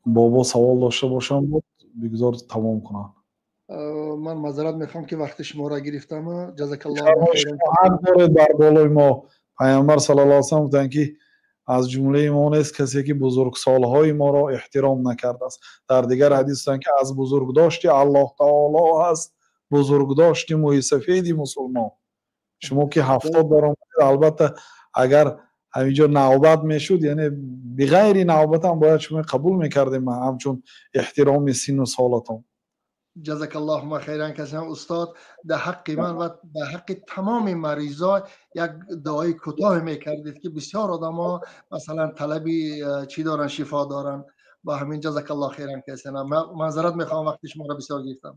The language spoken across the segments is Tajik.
Бобо савол дошта бошам, бигзор тамом кунам. Ман маъзарат мехоҳам, ки вақти шуморо гирифтам. Ҷазакаллоҳу хайран. Ҳақ доред бар болои мо. Пайғамбар саллаллоҳу алайҳи васаллам гуфтанд, ки аз ҷумлаи мо нест касе, ки бузургсолҳои моро эҳтиром накардааст. Дар дигар ҳадис гуфтанд, ки аз бузургдошти Аллоҳ таоло аст бузургдошти мӯи сафеди мусулмон. Шумо ки 70 баромадед, албатта, агар ҳаминҷо навбат мешуд, яъне биғайри навбат ҳам бояд шумо қабул мекардем, ҳамчун эҳтироми синну солатон. Ҷазакаллоҳума хайран касиран, устод. Дар ҳаққи ман ва дар ҳаққи тамоми маризо як дуои кӯтоҳ мекардед, ки бисёр одамо, масалан, талаби чӣ доранд, шифо доранд. Ба ҳамин ҷазакаллоҳ хайран касиран. Маъзарат мехоҳам, вақти шуморо бисёр гирифтам.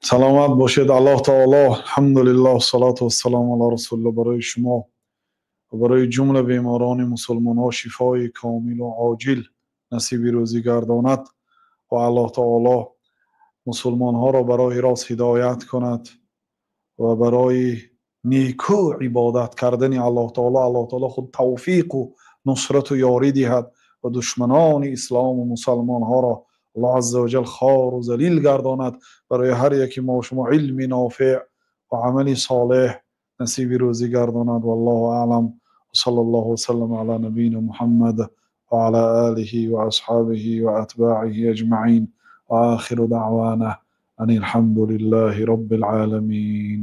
Саломат бошед. Аллоҳ таоло, алҳамдулиллоҳ, салоту вассалому ала расулиллоҳ, барои шумо ва барои ҷумла беморони мусулмонҳо шифои комилу оҷил насиби рӯзӣ гардонад ва Аллоҳ таоло мусулмонҳоро ба роҳи рост ҳидоят кунад ва барои некӯ ибодат кардани Аллоҳ таоло, Аллоҳ таоло худ тавфиқу нусрату ёрӣ диҳад ва душманони ислому мусалмонҳоро Аллоҳ азза ва ҷал хору залил гардонад. Барои ҳар яки мо шумо илми нофеъ ва амали солеҳ насиби рӯзӣ гардонад. Валлоҳу аълам. وصلى الله وسلم على نبينا محمد وعلى آله وأصحابه وأتباعه أجمعين، وآخر دعوانا أن الحمد لله رب العالمين.